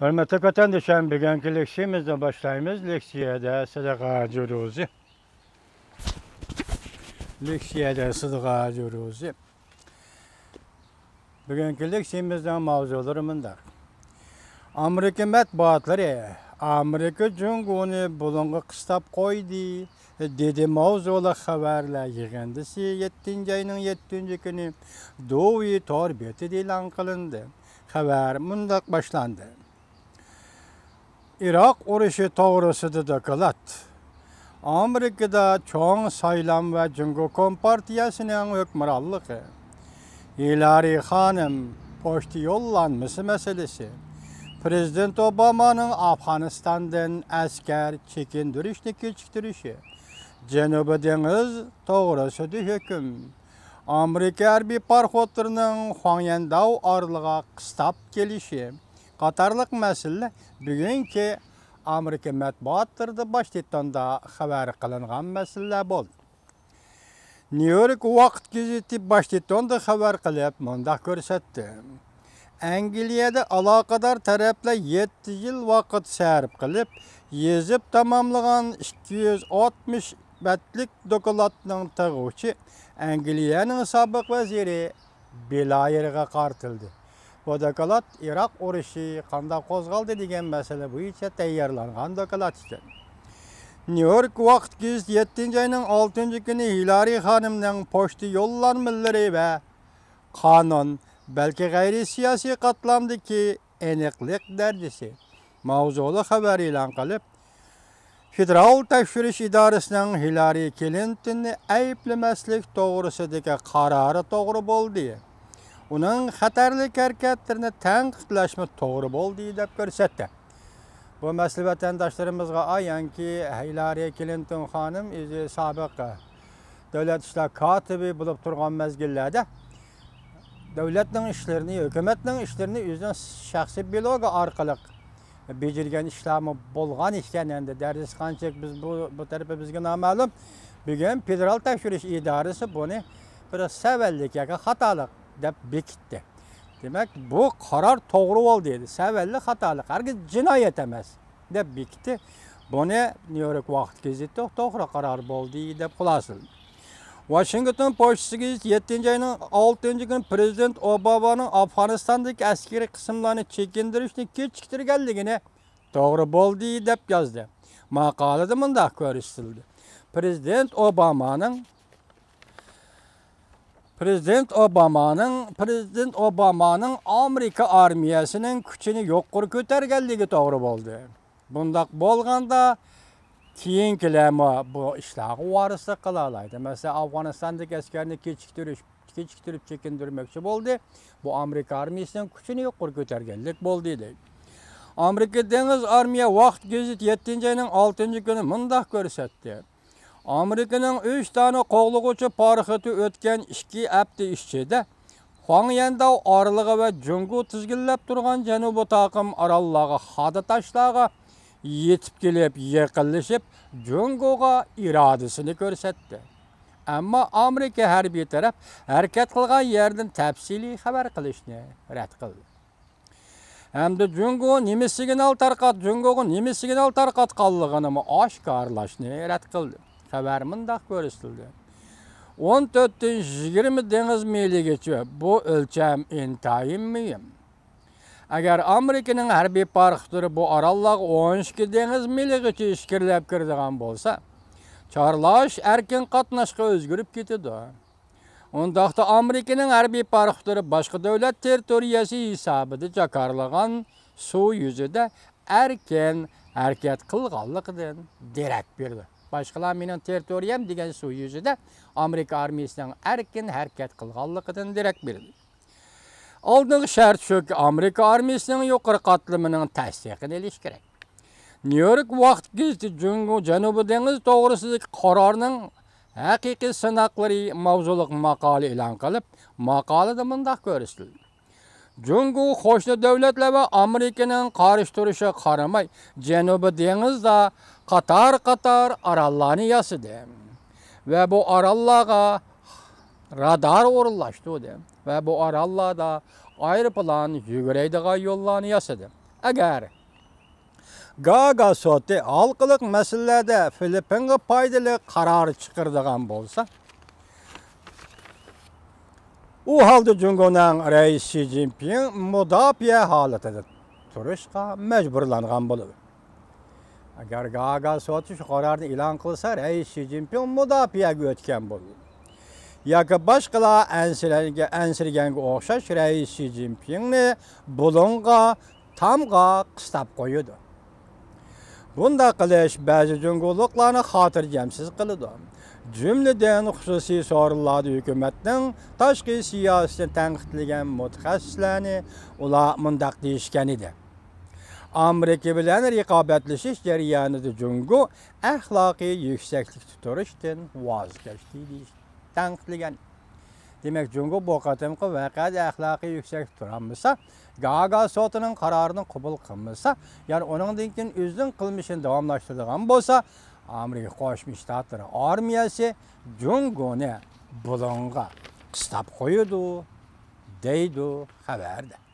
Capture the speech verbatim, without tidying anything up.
ھۆرمەتلىك ۋەتەنداشلار، بۈگۈنكى لېكسىيەمىزنى باشلايمىز. لېكسىيەدە سىدىقا جۇرۇزى. لېكسىيەدە سىدىقا جۇرۇزى. بۈگۈنكى لېكسىيەمىزنىڭ ماۋزۇلىرى مۇنداق. ئامېرىكا مەتبۇئاتلىرى ئامېرىكا جۇڭگونى بۇلۇڭغا قىستاپ قويدى، دېدى ماۋزۇلۇق خەۋەرلەر يىغىندىسى يەتتىنچى ئاينىڭ يەتتىنچى كۈنى دۇۋى تور بېتىدە ئېلان قىلىندى. خەۋەر مۇنداق باشلاندى. ئىراق ئۇرۇشى توغرىسىدا دوكلات. ئامېرىكىدا چوڭ سايلام ۋە جۇڭگو كومپارتىيەسىنىڭ ھۆكۈمرانلىقى. ھىلارى خانىم پوچتا يوللانمىسى مەسىلىسى. پىرېزىدېنت ئوبامانىڭ ئافغانىستاندىن ئەسكەر چېكىندۈرۈشنى كېچىكتۈرۈشى. جەنۇبىي دېڭىز توغرىسىدا ھۆكۈم. ئامېرىكا ھەربىي پاراخوتلىرىنىڭ خۇاڭيەنداۋ ئارىلىغا قىستاپ كېلىشى قاتارلىق مەسىلىلەر بۈگۈنكى ئامېرىكا مەتبۇئاتلىرىدا باش تېتوندا خەۋەر قىلىنغان مەسىلىلەر بولدى. نيۇ يورك ۋاقىت گېزىتى باش تېتوندا خەۋەر قىلىپ مۇنداق كۆرسەتتى. ئەنگلىيەدە ئالاقىدار تەرەپلەر يەتتە يىل ۋاقىت سەرپ قىلىپ، يېزىپ تاماملىغان ئىككى يۈز ئاتمىش بەتلىك دوكلاتنىڭ تىغ ئۇچى ئەنگلىيەنىڭ سابىق ۋەزىرى بلايرغا قارىتىلدى. بۇ دوكلات ئىراق ئۇرۇشى قانداق قوزغالدى دېگەن مەسىلە بويىچە تەييارلانغان دوكلات ئىكەن. نيۇ يورك ۋاقىت گېزىتى يەتتىنچى ئاينىڭ ئالتىنچى كۈنى ھىلارى خانىمنىڭ پوچتا يوللانمىلىرى ۋە قانۇن، بەلكى غەيرىي سىياسىي قاتلامدىكى ئېنىقلىق دەرىجىسى ماۋزۇلۇق خەۋەر ئېلان قىلىپ، فېدېرال تەكشۈرۈش ئىدارىسىنىڭ ھىلارى كلىنتوننى ئەيىبلىمەسلىك توغرىسىدىكى قارارى توغرا بولدى. ئۇنىڭ خەتەرلىك ھەرىكەتلىرىنى تەنقىدلەشمۇ توغرا بولدى، دەپ كۆرسەتتى. بۇ مەسىلە ۋەتەنداشلىرىمىزغا ئايانكى، ھىلارى كلىنتون خانىم ئۆزى سابىق دۆلەت ئىشلار كاتىپى بولۇپ تۇرغان مەزگىللەردە دۆلەتنىڭ ئىشلىرىنى، ھۆكۈمەتنىڭ ئىشلىرىنى ئۆزىنىڭ شەخسىي بىلوگى ئارقىلىق بېجىرگەن ئىشلارمۇ بولغان ئىكەن. ئەمدى دەرىجىسى قانچىلىك، بىز بۇ، بۇ تەرىپى بىزگە نامەلۇم. بۈگۈن فېدېرال تەكشۈرۈش ئىدارىسى بۇنى بىر سەۋەنلىك ياكى خاتالىق دەپ بېكىتتى. دېمەك، بۇ قارار توغرا بولدى دېدى. سەۋەنلىك، خاتالىق، ھەرگىز جىنايەت ئەمەس، دەپ بېكىتتى. بۇنى نيۇ يورك ۋاقىت گېزىتى توغرا قارار بولدى، دەپ خۇلاسىلىدى. ۋاشىنگتون پوچتىسى گېزىتى يەتتىنچى ئاينىڭ ئالتىنچى كۈنى پىرېزىدېنت ئوبامانىڭ ئافغانىستاندىكى ئەسكىرىي قىسىملارنى چېكىندۈرۈشنى كېچىكتۈرگەنلىكىنى توغرا بولدى، دەپ يازدى. ماقالىدە مۇنداق كۆرسىتىلدى. پىرېزىدېنت ئوبامانىڭ پىرېزىدېنت ئوبامانىڭ، پىرېزىدېنت ئوبامانىڭ ئامېرىكا ئارمىيەسىنىڭ كۈچىنى يۇقىرى كۆتۈرگەنلىكى توغرا بولدى. بۇنداق بولغاندا، كېيىنكىلەرمۇ بۇ ئىشلارغا ۋارىسلىق قىلالايدۇ. مەسىلەن، ئافغانىستاندىكى ئەسكەرنى كېچىكتۈرۈش، كېچىكتۈرۈپ چېكىندۈرمەكچى بولدى. بۇ ئامېرىكا ئارمىيەسىنىڭ كۈچىنى يۇقىرى كۆتۈرگەنلىك بولدى، دەيدۇ. ئامېرىكا دېڭىز ئارمىيە ۋاقىت گېزىتى يەتتىنچى ئاينىڭ ئالتىنچى كۈنى مۇنداق كۆرسەتتى. ئامېرىكىنىڭ ئۈچ دانە قوغلىغۇچى پاراخوتى ئۆتكەن ئىككى ھەپتە ئىچىدە خۇاڭيەنداۋ ئارىلىغى ۋە جۇڭگو تىزگىنلەپ تۇرغان جەنۇبىي تاقىم ئاراللارغا، خادا تاشلارغا يېتىپ كېلىپ، يېقىنلىشىپ، جۇڭگوغا ئىرادىسىنى كۆرسەتتى. ئەمما ئامېرىكا ھەربىي تەرەپ ھەرىكەت قىلغان يەردىن تەپسىلىي خەۋەر قىلىشنى رەت قىلدى. ھەمدە جۇڭگو نېمە سىگنال تارقات-، جۇڭگوغا نېمە سىگنال تارقاتقانلىقىنىمۇ ئاشكارىلاشنى رەت قىلدى. خەۋەر مۇنداق كۆرسىتىلدى. ئون تۆتتىن يىگىرمە دېڭىز مىلىگىچە، بۇ ئۆلچەم ئىنتايىن مۇھىم. ئەگەر ئامېرىكىنىڭ ھەربىي پاراخوتلىرى بۇ ئاراللارغا ئون ئىككى دېڭىز مىلىغىچە ئىچكىرىلەپ كىرىدىغان بولسا، چارلاش ئەركىن قاتناشقا ئۆزگىرىپ كېتىدۇ. ئۇنداقتا ئامېرىكىنىڭ ھەربىي پاراخوتلىرى باشقا دۆلەت تېررىتورىيەسى ھېسابىدا جاكارلىغان سۇ يۈزىدە ئەركىن ھەرىكەت قىلغانلىقىدىن دېرەك بېرىدۇ. باشقىلار مېنىڭ تېررىتورىيەم دېگەن سۇ يۈزىدە ئامېرىكا ئارمىيىسىنىڭ ئەركىن ھەرىكەت قىلغانلىقىدىن دېرەك بېرىدۇ. ئالدىنقى شەرت شۇكى، ئامېرىكا ئارمىيىسىنىڭ يۇقىرى قاتلىمىنىڭ تەستىقىنى ئېلىش كېرەك. نيۇ يورك ۋاقىت گېزىتى جۇڭگو جەنۇبىي دېڭىز توغرىسىدىكى قارارنىڭ ھەقىقىي سىناقلىرى ماۋزۇلۇق ماقالە ئېلان قىلىپ، ماقالىدە مۇنداق كۆرسىتىلدى. جۇڭگو قوشنا دۆلەتلەر ۋە ئامېرىكىنىڭ قارشى تۇرۇشىغا قارىماي، جەنۇبىي دېڭىزدا قاتار-قاتار ئاراللارنى ياسىدى ۋە بۇ ئاراللارغا رادار ئورۇنلاشتۇردى ۋە بۇ ئاراللاردا ئايروپىلان يۈگۈرەيدىغان يوللارنى ياسىدى. ئەگەر گاگا سوتى ھالقىلىق مەسىلىلەردە فىلىپپىنغا پايدىلىق قارار چىقىرىدىغان بولسا، ئۇ ھالدا جۇڭگونىڭ رەئىسى شى جىنپىڭ مۇداپىئە ھالىتىدە تۇرۇشقا مەجبۇرلانغان بولىدۇ. ئەگەر گاگا سوتى شۇ قارارنى ئېلان قىلسا، رەئىس شى جىنپىڭ مۇداپىئەگە ئۆتكەن بولىدۇ. ياكى باشقىلار ئەنسىرەنگە-، ئەنسىرىگەنگە ئوخشاش رەئىس شى جىنپىڭنى بۇلۇڭغا، تامغا قىستاپ قويىدۇ. بۇنداق قىلىش بەزى جۇڭگولۇقلارنى خاتىرجەمسىز قىلىدۇ. جۈملىدىن خۇسۇسىي سورۇنلاردا ھۆكۈمەتنىڭ تاشقى سىياسىتىنى تەنقىدلىگەن مۇتەخەسسىسلەرنى ئۇلار مۇنداق دېيىشكەن ئىدى: ئامېرىكا بىلەن رىقابەتلىشىش جەريانىدا جۇڭگو ئەخلاقىي يۈكسەكلىكتە تۇرۇشتىن ۋاز كەچتى دېيىش، تەنقىدلىگەن. دېمەك، جۇڭگو بۇ قېتىمقى ۋەقەدە ئەخلاقىي يۈكسەكلىكتە تۇرالمىسا، گاگا سوتىنىڭ قارارىنى قوبۇل قىلمىسا، يەنى ئۇنىڭدىن كېيىن ئۆزىنىڭ قىلمىشىنى داۋاملاشتۇرىدىغان بولسا، ئامېرىكا قوشما شتاتلىرى ئارمىيەسى جۇڭگونى بۇلۇڭغا قىستاپ قويىدۇ، دەيدۇ خەۋەردە.